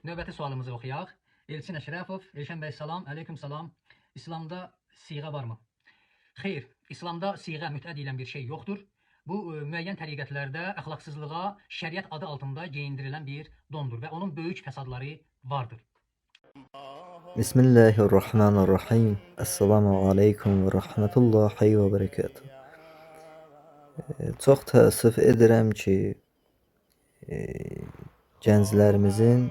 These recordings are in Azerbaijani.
Növbəti sualımızı oxuyaq. Elçin Əşrəfov, Elşən bəy salam, əleyküm salam. İslamda siğə varmı? Xeyr, İslamda siğə, mütə deyilən bir şey yoxdur. Bu müəyyən təriqətlərdə əxlaqsızlığa şəriət adı altında geyindirilən bir dondur və onun böyük fəsadları vardır. Bismillahirrahmanirrahim. Esselamu aleykum və rahmetullahi və berekatuhu. Çox təəssüf edirəm ki, gənclərimizin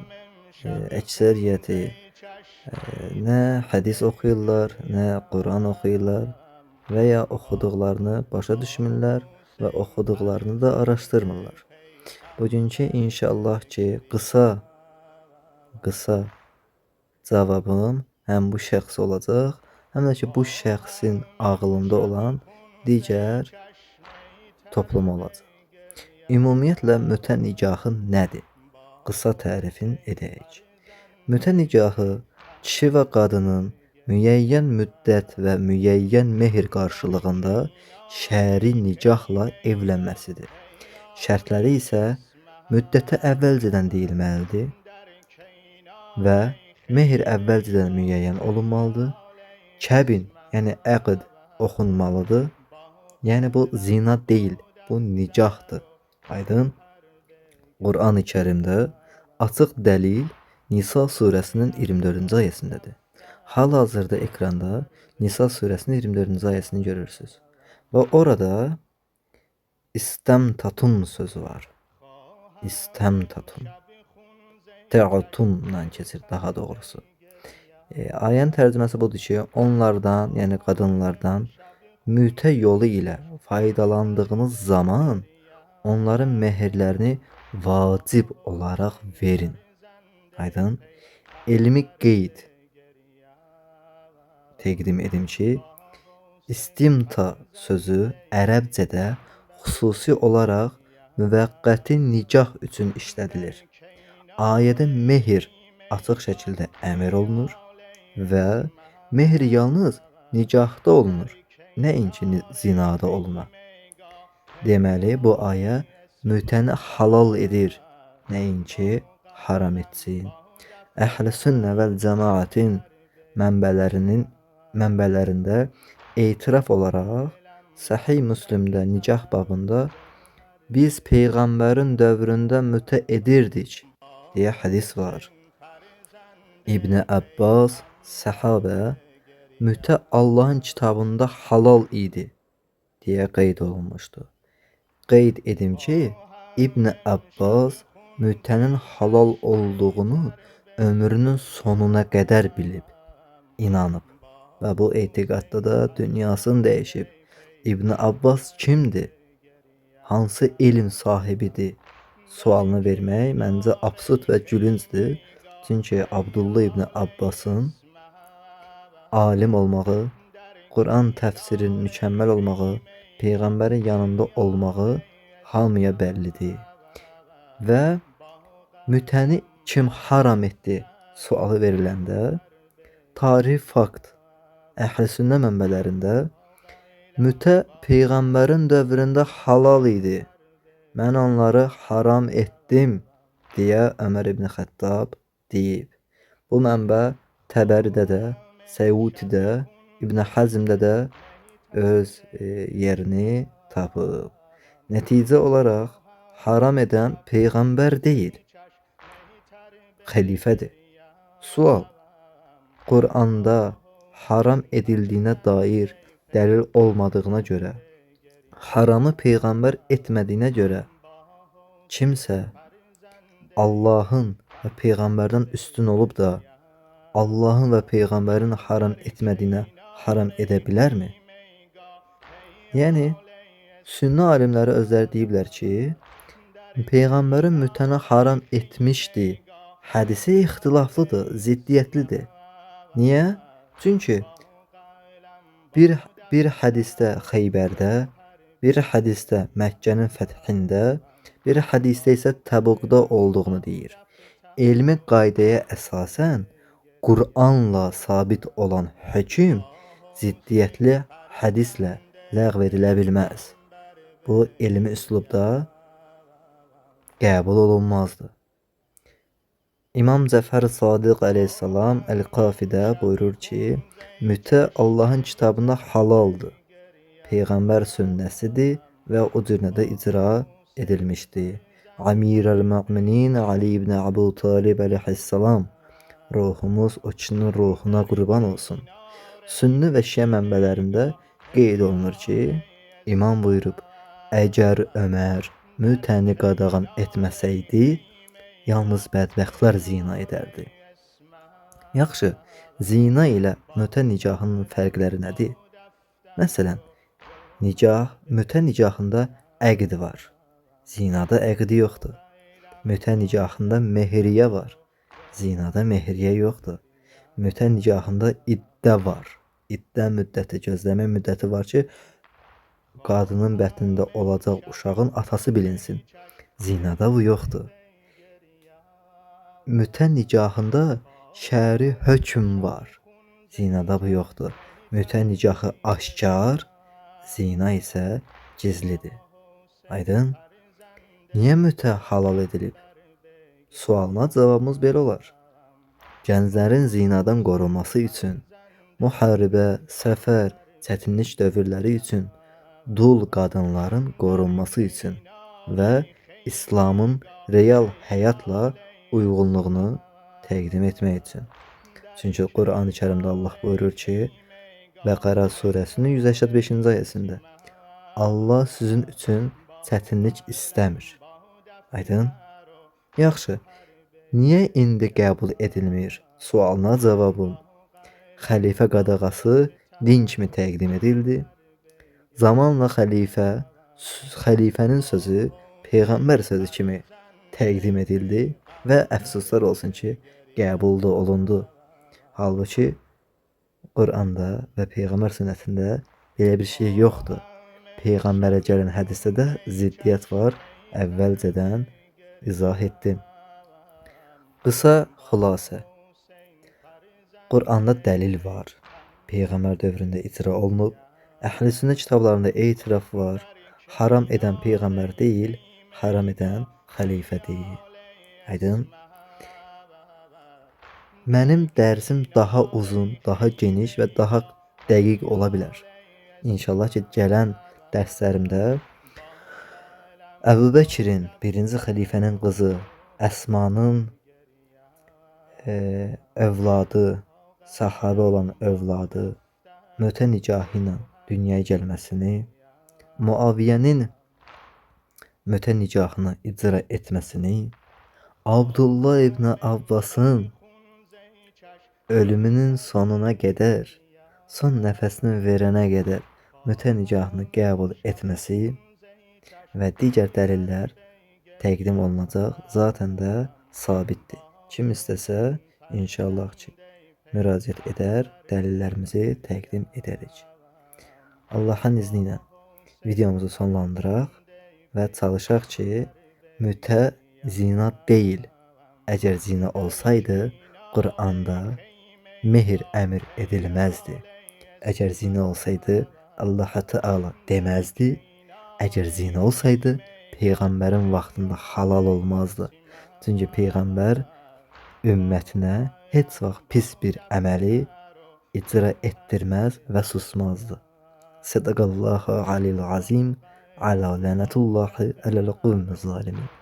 əksəriyyəti nə hədis oxuyurlar, nə Quran oxuyurlar və ya oxuduqlarını başa düşmürlər və oxuduqlarını da araşdırmırlar. Bugünkü inşallah ki, qısa cavabım həm bu şəxs olacaq, həm də ki, bu şəxsin ağlında olan digər toplum olacaq. Ümumiyyətlə mütə nikahı nədir? Qısa tərifini edək. Mütə nikahı kişi və qadının müəyyən müddət və müəyyən mehr qarşılığında şəri nikahla evlənməsidir. Şərtləri isə müddəti əvvəlcədən deyilməlidir və mehr əvvəlcədən müəyyən olunmalıdır. Kəbin, yəni əqd oxunmalıdır. Yəni bu zina deyil, bu nikahdır. Aydın? Qur'an-ı Kərimdə açıq dəlil Nisa surəsinin 24-cü ayəsindədir. Hal-hazırda ekranda Nisa surəsinin 24-cü ayəsini görürsüz. Və orada istemtatun sözü var. İstemtatun. Te'atunla keçir daha doğrusu. Ayənin tərcüməsi budur ki, onlardan, yəni qadınlardan mütə yolu ilə faydalandığınız zaman onların mehirlərini vacib olaraq verin. Aydın? Elmi qeyd təqdim edim ki, istimta sözü ərəbcədə xüsusi olaraq müvəqqəti nikah üçün işlədilir. Ayədə mehr açıq şəkildə əmr olunur və mehr yalnız nikahda olunur, nəinki zinada oluna. Deməli, bu ayə mütəni halal edir, nəinki haram etsin. Əhl-i sünnə vəl cəmaətin mənbələrində etiraf olaraq Səhih Müslimdə nikah babında biz peyğəmbərin dövründə mütə edirdik deyə hədis var. İbn Abbas səhabə mütə Allahın kitabında halal idi deyə qeyd olunmuşdu. Qeyd edim ki, İbn Abbas mütənin halal olduğunu ömrünün sonuna qədər bilib, inanıb və bu etiqadda da dünyasını dəyişib. İbn Abbas kimdir? Hansı elm sahibidir? Sualını vermək məncə absurd və gülüncdür. Çünki Abdullah İbn Abbasın alim olmağı, Quran təfsirinin mükəmməl olmağı, peyğəmbərin yanında olmağı hamıya bəllidir. Və mütəni kim haram etdi sualı veriləndə tarixi fakt əhl-i sünnə mənbələrində mütə peyğəmbərin dövründə halal idi. Mən onları haram etdim deyə Ömər ibn Xəttab deyib. Bu mənbə Təbəridə də, Səyutidə, İbn Həzmdə də öz yerini tapıb. Nəticə olaraq haram edən peyğəmbər deyil, xəlifədir. Sual: Quranda haram edildiyinə dair dəlil olmadığına görə, haramı peyğəmbər etmədiyinə görə kimsə Allahın və peyğəmbərdən üstün olub da Allahın və peyğəmbərin haram etmədiyinə haram edə bilərmi? Yəni sünni alimləri özləri deyiblər ki, peyğəmbərin mütəni haram etmişdi hədisi ixtilaflıdır, ziddiyyətlidir. Niyə? Çünki bir hədisdə Xeybərdə, bir hədisdə Məkkənin fəthində, bir hədisdə isə Təbukda olduğunu deyir. Elmi qaydaya əsasən Qur'anla sabit olan hökm ziddiyyətli hədislə ləğv edilə bilməz. Bu elmi üslubda qəbul olunmazdı. İmam Cəfər Sadiq əleyhissalam Əl-Kafidə buyurur ki, mütə Allahın kitabında halaldır. Peyğəmbər sünnəsidir və o cür də icra edilmişdi. Əmirəl-Möminin Ali ibn Əbu Talib əleyhissalam, ruhumuz o kişinin ruhuna qurban olsun. Sünni və şiə mənbələrində qeyd olunur ki, İmam buyurub, əgər Ömər mütəni qadağan etməsəydi, yalnız bədbəxtlər zina edərdi. Yaxşı, zina ilə mütə nikahının fərqləri nədir? Məsələn, nikah, mütə nikahında əqd var. Zinada əqdi yoxdur. Mütə nikahında mehriyə var. Zinada mehriyə yoxdur. Mütə nikahında iddə var. İddə müddəti, gözləmə müddəti var ki, qadının bətnində olacaq uşağın atası bilinsin. Zinada bu yoxdur. Mütə nikahında şəri hökm var. Zinada bu yoxdur. Mütə nikahı aşkar, zina isə gizlidir. Aydın? Niyə mütə halal edilib? Sualına cavabımız belə olar. Gənclərin zinadan qorunması üçün, müharibə, səfər, çətinlik dövrləri üçün, dul qadınların qorunması üçün və İslamın real həyatla uyğunluğunu təqdim etmək üçün. Çünki Qurani Kərimdə Allah buyurur ki, Bəqərə surəsinin 185-ci ayəsində Allah sizin üçün çətinlik istəmir. Aydın? Yaxşı. Niyə indi qəbul edilmir? Sualına cavabım. Xəlifə qadağası din kimi təqdim edildi. Zamanla xəlifənin sözü peyğəmbər sözü kimi təqdim edildi və əfsuslar olsun ki, qəbul da olundu. Halbuki Quranda və peyğəmbər sünnətində belə bir şey yoxdur. Peyğəmbərə gələn hədisdə də ziddiyyət var. Əvvəlcədən izah etdim. Qısa xülasə. Quranda dəlil var. Peyğəmbər dövründə icra olunub. Əhl-i sünnə kitablarında etiraf var. Haram edən peyğəmbər deyil, haram edən xəlifədir. Aydın? Mənim dərsim daha uzun, daha geniş və daha dəqiq ola bilər. İnşallah ki, gələn dərslərimdə Əbu Bəkirin, birinci xəlifənin qızı Əsmanın övladı, sahabə olan övladı mütə nikahı ilə dünyaya gəlməsini, Muaviyyənin mütə nikahını icra etməsini, Abdullah ibn Abbasın ölümünün sonuna qədər, son nəfəsini verənə qədər mütə nikahını qəbul etməsi və digər dəlillər təqdim olunacaq. Zaten də sabitdir. Kim istəsə inşallah ki, müraciət edər, dəlillərimizi təqdim edərik. Allahın izni ilə videomuzu sonlandıraq və çalışaq ki, mütə zina deyil. Əgər zina olsaydı, Quranda mehr əmr edilməzdi. Əgər zina olsaydı, Allah Teala deməzdi. Əgər zina olsaydı, peyğəmbərin vaxtında halal olmazdı. Çünki peyğəmbər ümmətinə heç vaxt pis bir əməli icra etdirməz və susmazdı. Sadaqallahu alil azim. Ala lənətullahi ələl qavmi zalimin.